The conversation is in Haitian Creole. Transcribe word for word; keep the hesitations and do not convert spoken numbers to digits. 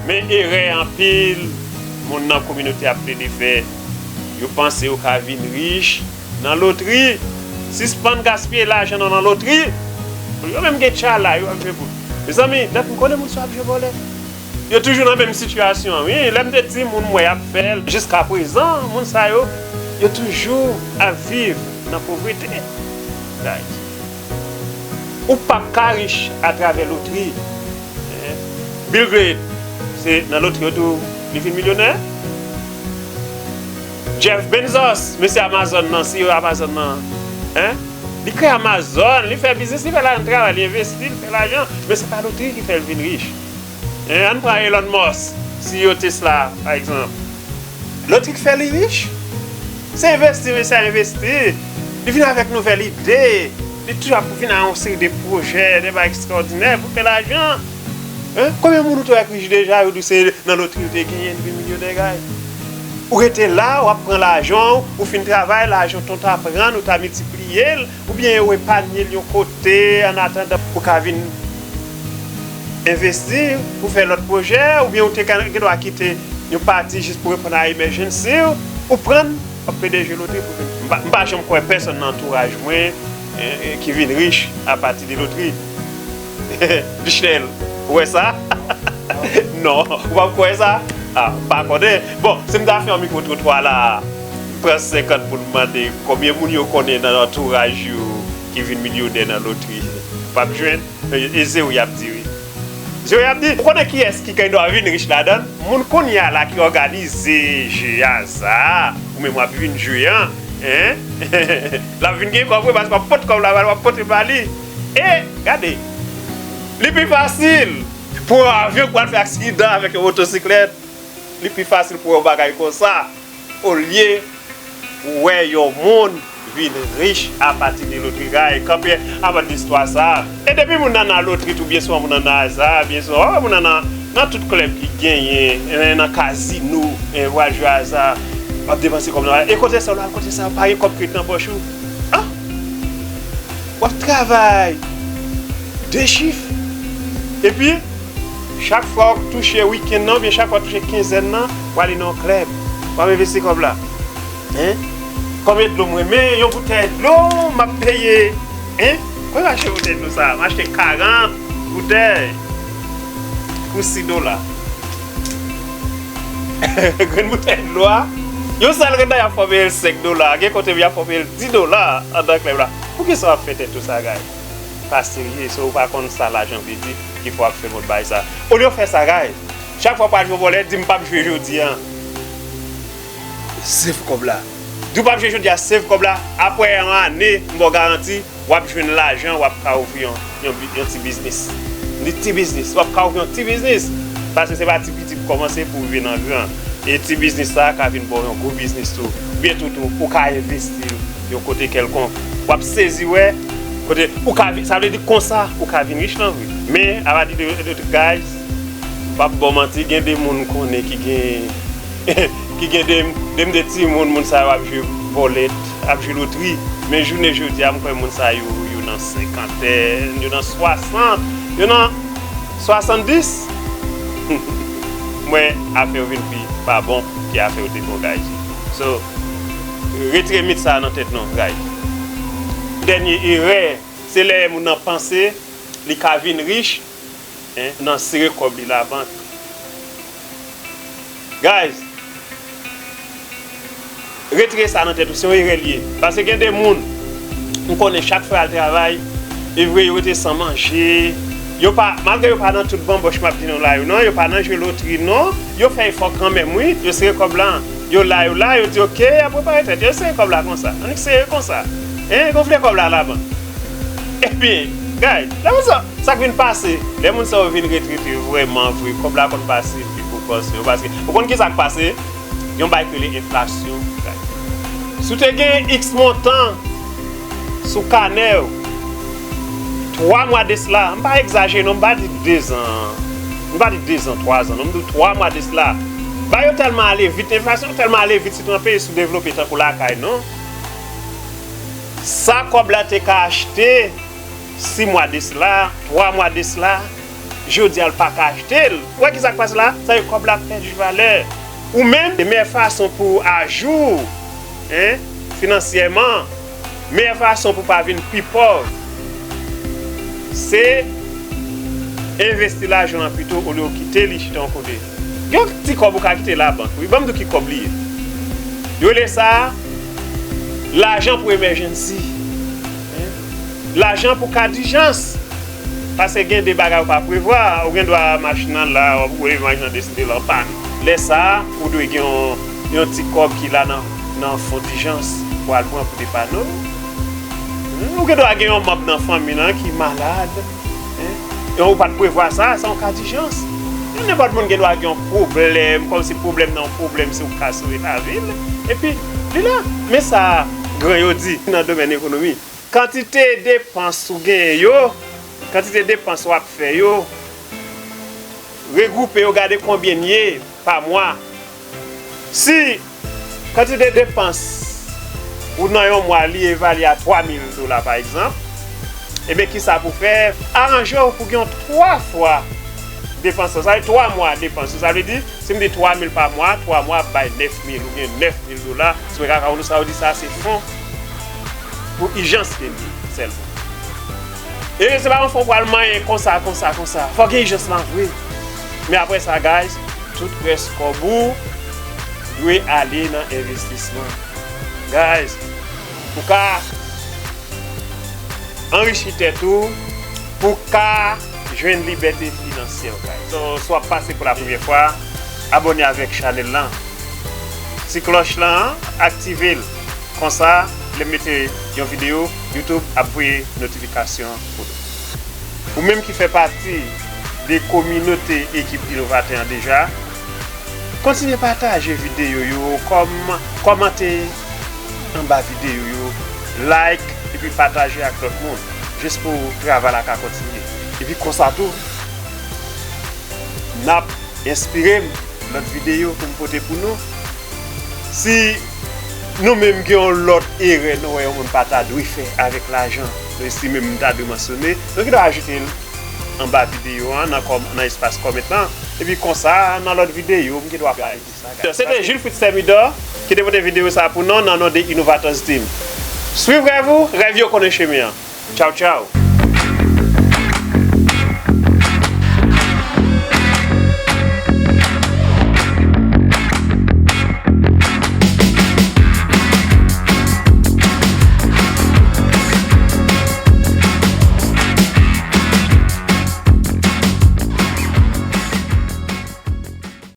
Men erè anpil moun nan kominote ap plede fè, yo panse yo ka vin rich nan lotri. Sispann gaspiye lajan nou nan lotri. Yo menm gen tchala, yo ap jwe pou. Mezanmi, dat m konnen moun sa ap jwe bòlèt. Yo toujou nan menm sitiyasyon an, wi. Lè m te timoun, m wè y ap fè l. Jiskaprezan, moun sa yo, yo toujou ap viv nan povrete. Guys. Ou p ap ka rich atravè lotri. Eh, Bill Gates, se nan lotri yo tou li vin milyonè. Jeff Bezos, mesye Amazon nan, C E O Amazon nan, hein? Li kreye Amazon, li fè biznis, li fè lajan, travay, li envesti, li fè lajan. Men se pa lotri ki fè l vin rich. Hein, ann pran Elon Musk, C E O Tesla, pa egzanp. Lotri k fè li rich. Se envesti, mesye a envesti. Li vin avèk nouvèl ide. Li toujou ap vin ak yon seri de pwojè, de bagay ekstraòdinè pou fè lajan. Hein? Konbyen moun ou te wè k rich deja, yo di se nan lotri yo te genyen, li vin milyonè, guys? Ou rete la, w ap pran lajan w, ou fin travay, lajan w ta pran, ou ta miltipliye l, oubyen ou epanye l yon kote, an atandan ou ka vin envesti pou fè lòt pwojè, oubyen ou te ka gen dwa kite yon pati jis pou reponn a emergency w, ou pran l, w ap plede jwe lotri pou vin. M pa, m pa janm kwè pèsonn nan antouraj mwen, eh, eh, ki vin rich apati de lotri. Dichnèl, ou wè sa? Non, ou pa kwè sa? Ah, m pa konnen. Bon, si m ta fè yon mikwo twotwa la, m pran senkant moun, m mande konbyen moun yo konnen nan antouraj yo ki vin milyonè nan lotri. P ap jwenn. E, e zewo y ap di, wi. Zewo y ap di. Ou konnen kiyès ki gen dwa vin rich ladan l? Moun kounye a la ki òganize je aza, ou menm w ap vin jwe an, hein? L ap vin gen kòb, wi, paske w ap pote kòb la ba l, w ap pote l ba li. E, gade, li pi fasil pou yon avyon k pral fè aksidan avèk yon motosiklèt, li pi fasil pou yon bagay konsa, olye pou wè yon moun vin rich apati de lotri, guys. Kanpye avan istwa sa. E depi moun nan nan lotri tou, byen souvan moun nan nan aza, byen souvan, w ap wè moun nan nan, nan tout klèb ki genyen, eh, nan kazino, eh, w al jwe aza, w ap depanse kòb nan. E kote sa w la, kote sa, pa gen kòb ki ret nan pòch ou. Ah! W ap travay de chif. Epi, chak fwa w touche wikenn nan, oubyen chak fwa w touche kenzèn nan, w ale nan yon klèb. W ap envesti kòb la. Hein? Konbyen dlo m renmen? Yon boutèy dlo, m ap peye. Hein? Konbyen m achte boutèy dlo sa? M achte karant boutèy pou sis dola. Grenn boutèy dlo a, yon sèl grenn nan, y ap fè w peye l senk dola. Gen kote y ap fè w peye l dis dola anndan klèb la. Poukisa w ap fè tèt ou sa, guys? Pa serye, se ou pa konn sa lajan vle di ki fè w ap fè lòt bagay sa. Olye w fè sa, guys, chak fwa w pral jwe bòlèt, di m p ap jwe jodi a. Save kòb la. Di w p ap jwe jodi a, save kòb la. Apre yon ane, m ba w garanti, w ap jwenn lajan, w ap ka ouvri yon, yon, bi- yon ti biznis. M di ti biznis, w ap ka ouvri yon ti biznis. Paske se pa ti piti pou kòmanse pou rive nan gran. E ti biznis sa a ka vin ba w yon gwo biznis tou. Byen tou tou, ou ka envesti l yon kote kèlkonk. W ap sezi wè kote ou ka vin, sa vle di konsa ou ka vin rich nan vi. Men, apa di de, de, de guys, m p ap ba w manti, gen de moun m konnen ki gen, ki gen de, de, de timoun, moun sa yo ap jwe bòlèt, ap jwe lotri. Men jounen jodi a, m kwè moun sa yo, yo nan senkantèn, yo nan swasant, yo nan swasanndis. M wè afè yo vin pi pa bon ke afè yo te bon, guys. So, retire mit sa nan tèt nou, guys. Dènye erè, se lè moun nan panse li ka vin rich, hein, nan sere kòb li labank. Guys, retire sa nan tèt ou, se yon erè l ye. Paske gen de moun, m konnen chak fwa y al travay, e vre yo rete san manje, yo pa, malgre yo pa nan tout banbòch m ap di nou la yo, non, yo pa nan jwe lotri, non, yo fè efò kanmenm, wi, yo sere kòb la, yo la, yo la, yo di, oke, y ap prepare tèt yo, yo sere kòb la konsa, annik sere konsa, hein, gonfle kòb la labank. Ebyen, guys, lè moun sa, sa k vin pase, lè moun sa yo vin retrete vrèman vre, kòb la konn pase pi gwo kòs yo, paske, ou konn ki sa k pase? Yon bagay ki rele enflasyon, guys. Si w te gen X montan sou kanè w, twa mwa de sila, m pa egzajere non, m pa di dezan, m pa di dezan, twazan non, m di w twa mwa de sila. Bagay yo tèlman ale vit, enflasyon tèlman ale vit, sitou nan peyi soudevlope tankou lakay nou. Sa kòb la te ka achte sis mwa de sila, twa mwa de sila, jodi a l pa ka achte l. Ou wè ki sa k pase la? Sa vle di kòb la pèdi valè. Ou menm, se meyè fason pou w ajou, en, finansyèman, meyè fason pou w pa vin pi pòv, se envesti lajan an pito olye w kite li chita yon kote. Gen yon ti kòb ou ka kite labank, wi. Ban m di w ki kòb li ye. Yo rele sa lajan pou emèjennsi. Lajan pou ka dijans. Paske gen de bagay ou pa prevwa. Ou gen dwa machin nan la, ou leve machin nan deside l an pàn. Lè sa a, ou dwe gen yon, yon ti kòb ki la nan, nan fon dijans pou al pran pou depane w. Ou gen dwa gen yon manm nan fanmi nan ki malad. Ou pa t prevwa sa, sa yon ka dijans. Nenpòt moun gen dwa gen yon pwoblèm, kòmsi pwoblèm nan yon pwoblèm, se ou k ka sove lavi l. Epi, li la. Men sa gran yo di nan domèn ekonomi. Kantite depans ou genyen yo, kantite depans w ap fè yo, regwoupe yo, gade konbyen l ye pa mwa. Si kantite depans ou nan yon mwa li evalye a twa mil dola, pa egzanp, ebyen, kisa pou w fè? Aranje w pou gen yon twa fwa depans lan. Sa vle di twa mwa depans yo. Sa vle di, si m di twa mil pa mwa, twa mwa ap bay nèf mil oubyen nèf mil dola. Sou kaka ou sa yo di sa se fon pou ijans ke li ye sèlman. E se pa yon fon pral manyen konsa, konsa, konsa. Fòk gen ijans lan vre. Men apre sa, guys, tout rès kòb ou dwe ale nan envestisman. Guys, pou ka anrichi tèt ou, pou ka jwenn libète finansyè, guys. So, si w ap pase pou la premyè fwa, abòne avèk chanèl lan. Ti klòch lan, aktive l. Konsa, lè m mete yon videyo, YouTube ap voye notifikasyon pou nou. Ou menm ki fè pati de kominote ekip inovatè an deja, kontinye pataje videyo yo, kòm, kòmante anba videyo yo, like, epi pataje ak lòt moun, jis pou travay la ka kontinye. Epi konsa tou, n ap enspire m lòt videyo pou m pote pou nou. Si nou menm gen yon lòt erè nou wè yon moun pa ta dwe fè avèk lajan, nou estime m ta dwe mansyone, nou gen dwa ajoute l anba videyo an, nan kòm, nan espas kòmant lan. Epi konsa, nan lòt videyo, m gen dwa pale de sa. Se te Jules Fritz Thermidor ki te pote videyo sa pou nou nan non de Innovators Team. Swiv rèv ou, rèv yo konnen chemen an. Tchaw, tchaw.